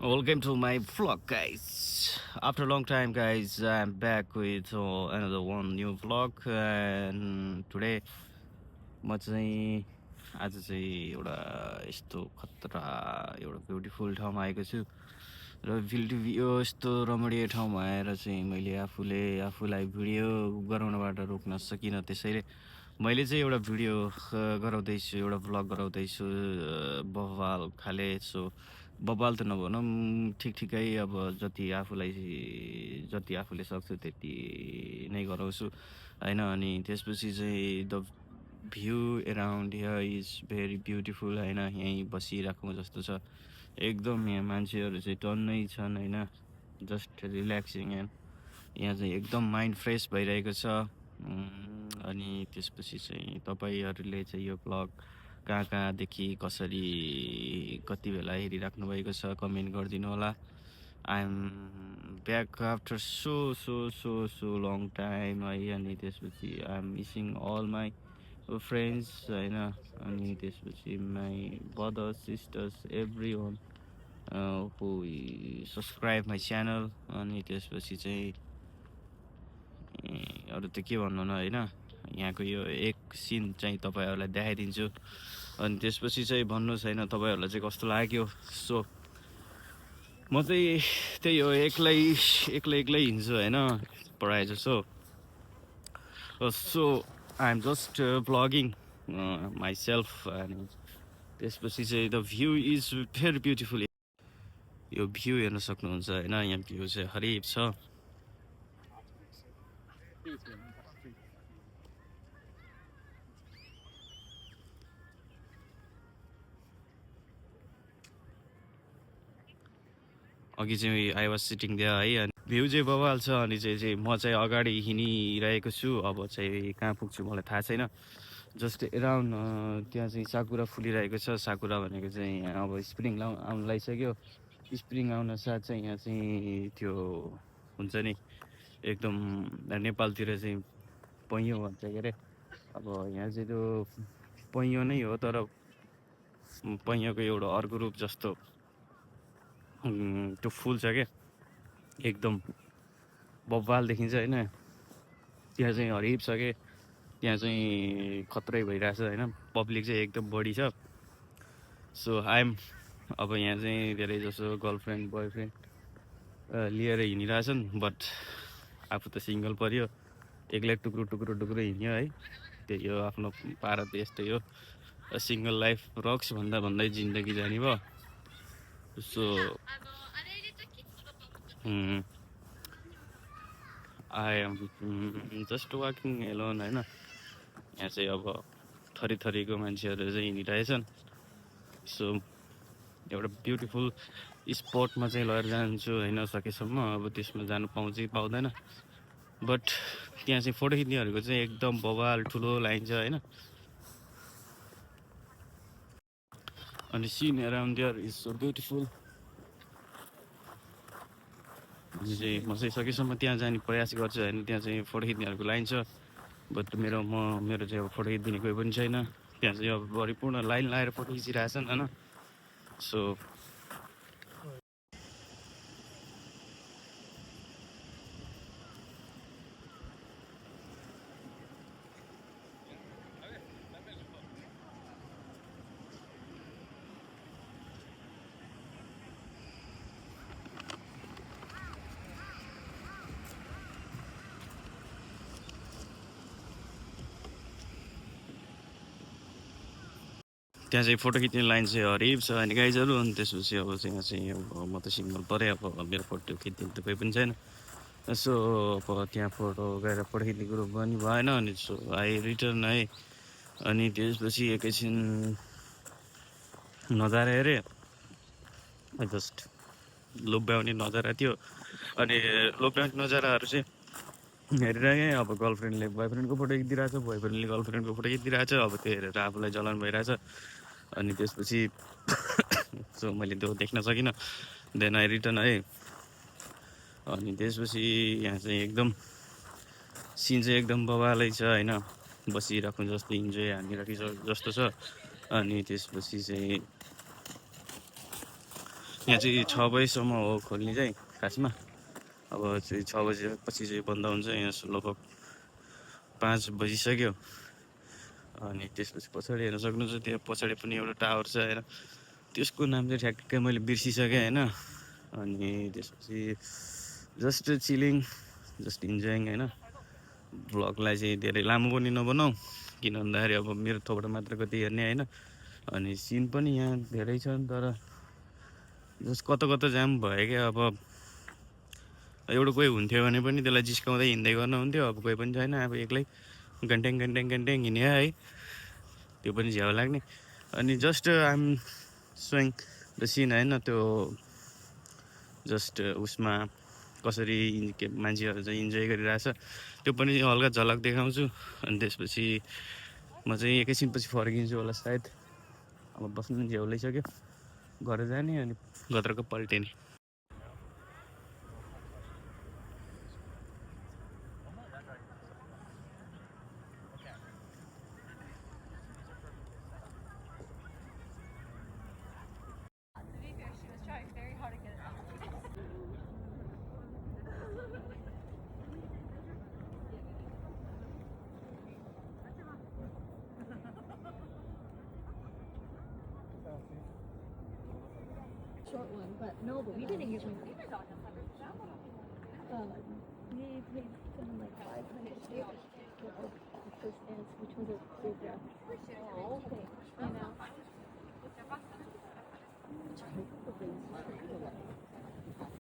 Welcome to my vlog, guys. After a long time, guys, I'm back with another one new vlog. And today, म चाहिँ आज चाहिँ एउटा यस्तो खतरा एउटा ब्युटिफुल ठाउँमा आएको छु र यो यस्तो रमणीय ठाउँमा आएर चाहिँ मैले आफूलाई भिडियो गराउनबाट रोक्न सकिनँ। त्यसैले मैले चाहिँ एउटा भिडियो गराउँदैछु, एउटा भ्लग गराउँदैछु बवाल खाले। सो बवाल त नभनौँ, ठिकै अब जति आफूले सक्छु त्यति नै गराउँछु होइन। अनि त्यसपछि चाहिँ the view around here is very beautiful होइन। यहीँ बसिराखौँ जस्तो छ एकदम। यहाँ मान्छेहरू चाहिँ टन्नै छन् होइन, जस्ट रिल्याक्सिङ। एन्ड यहाँ चाहिँ एकदम माइन्ड फ्रेस भइरहेको छ। अनि त्यसपछि चाहिँ तपाईँहरूले चाहिँ यो भ्लग कहाँदेखि कसरी कति बेला हेरिराख्नु भएको छ कमेन्ट गरिदिनु होला। I am back after so long time है। अनि त्यसपछि I am missing all my friends होइन। अनि त्यसपछि my brothers sisters everyone who subscribe my channel. अनि त्यसपछि चाहिँ अरू त के भन्नु न होइन। यहाँको यो एक सिन चाहिँ तपाईँहरूलाई देखाइदिन्छु। अनि त्यसपछि चाहिँ भन्नुहोस् होइन तपाईँहरूलाई चाहिँ कस्तो लाग्यो। सो म चाहिँ त्यही हो, एक्लै हिँड्छु होइन प्रायः जसो। So I am just vlogging myself. अनि त्यसपछि चाहिँ the view is very beautiful. यो भ्यू हेर्न सक्नुहुन्छ होइन, यहाँ भ्यू चाहिँ हरिब छ। अघि चाहिँ आई वाज सिटिङ त्यहाँ है। अनि भ्यू चाहिँ बवाल छ। अनि चाहिँ म चाहिँ अगाडि हिँडिरहेको छु। अब चाहिँ कहाँ पुग्छु मलाई थाहा छैन। जस्ट एराउन्ड त्यहाँ चाहिँ साकुरा फुलिरहेको छ। साकुरा भनेको चाहिँ अब स्प्रिङ आउनु लागिसक्यो। स्प्रिङ आउन साथ चाहिँ यहाँ चाहिँ त्यो हुन्छ नि एकदम नेपालतिर चाहिँ पैँयो भन्छ के अरे। अब यहाँ चाहिँ त्यो पैँयो नै हो, तर पैँयोको एउटा अर्को रूप जस्तो त्यो फुल छ क्या, एकदम बब्बाल देखिन्छ होइन। त्यहाँ चाहिँ हरिब छ कि त्यहाँ चाहिँ खत्रै भइरहेछ होइन। पब्लिक चाहिँ एकदम बढी छ। सो आइएम अब यहाँ चाहिँ धेरै जसो गर्लफ्रेन्ड बोयफ्रेन्ड लिएर हिँडिरहेछन्। बट आफू त सिङ्गल पऱ्यो, एक्लै टुक्रो हिँड्यो है। त्यही हो आफ्नो भारत देश, त्यही हो सिङ्गल लाइफ रक्स भन्दै जिन्दगी जाने भयो। So I am just walking alone होइन। यहाँ चाहिँ अब थरीको मान्छेहरू चाहिँ हिँडिरहेछन्। सो एउटा ब्युटिफुल स्पटमा चाहिँ लगेर जान्छु होइन सकेसम्म। अब त्यसमा जानु पाउँछ कि पाउँदैन, बट त्यहाँ चाहिँ फोटो खिच्नेहरूको चाहिँ एकदम बवाल ठुलो लाइन छ होइन। अनि scene around there is so beautiful. चाहिँ म चाहिँ सकेसम्म त्यहाँ जाने प्रयास गर्छु होइन। त्यहाँ चाहिँ फोटो खिच्नेहरूको लाइन छ, बट मेरो चाहिँ अब फोटो खिचिदिने कोही पनि छैन। त्यहाँ चाहिँ अब भरिपूर्ण लाइन लगाएर फोटो खिचिरहेछन् होइन। सो त्यहाँ चाहिँ फोटो खिच्ने लाइन चाहिँ हरिब छ अनि गाइजहरू। अनि त्यसपछि अब चाहिँ यहाँ चाहिँ म त सिङ्गल परेँ। अब मेरो फोटो खिच्दिने त कोही पनि छैन। सो अब त्यहाँ फोटो गएर फोटो खिच्ने कुरो पनि भएन। अनि सो आई रिटर्न है। अनि त्यसपछि एकैछिन नजारा हेरेँ, जस्ट लोभ्याउने नजारा थियो। अनि लोभ्याउने नजाराहरू चाहिँ हेरिरहेँ। अब गर्लफ्रेन्डले बोयफ्रेन्डको फोटो खिचिदिरहेछ, बोयफ्रेन्डले गर्लफ्रेन्डको फोटो खिचिदिरहेछ। अब त्यो हेरेर आफूलाई जलन भइरहेछ। अनि त्यसपछि सो मैले त्यो देख्न सकिनँ। देन आई रिटर्न है। अनि त्यसपछि यहाँ चाहिँ एकदम सिन चाहिँ एकदम बवालै छ होइन। बसिराख्नु जस्तो इन्जोय हानिराखेको जस्तो छ। अनि त्यसपछि चाहिँ यहाँ चाहिँ 6 बजीसम्म हो खोल्ने चाहिँ खासमा। अब चाहिँ 6 बजेपछि चाहिँ बन्द हुन्छ। यहाँ लगभग 5 बजिसक्यो। अनि त्यसपछि पछाडि हेर्न सक्नुहुन्छ, त्यहाँ पछाडि पनि एउटा टावर छ होइन, त्यसको नाम चाहिँ ठ्याक्कै मैले बिर्सिसकेँ होइन। अनि त्यसपछि जस्ट चिलिङ, जस्ट इन्जोइङ होइन। भ्लगलाई चाहिँ धेरै लामो पनि नबनाऊ, किन भन्दाखेरि अब मेरो थोबाट मात्र कति हेर्ने होइन। अनि सिन पनि यहाँ धेरै छन्, तर जस्ट कता कता जाम भयो क्या। अब एउटा कोही हुन्थ्यो भने पनि त्यसलाई जिस्काउँदै हिँड्दै गर्न हुन्थ्यो। अब कोही पनि छैन, अब एक्लै घन्ट्याङ घन्ट्याङ घन्ट्याङ हिँड्यो है, त्यो पनि झ्याउ लाग्ने। अनि just I'm showing the scene होइन, त्यो जस्ट उसमा कसरी के मान्छेहरू चाहिँ इन्जोय गरिरहेछ त्यो पनि हल्का झलक देखाउँछु। अनि त्यसपछि म चाहिँ एकैछिनपछि फर्किन्छु होला सायद। अब बस्नु झ्याउ लागिसक्यो, घर जाने अनि गत्रको पल्टिने। Short one, but no, but we didn't get one. We paid something like $500 for the first dance, which was a big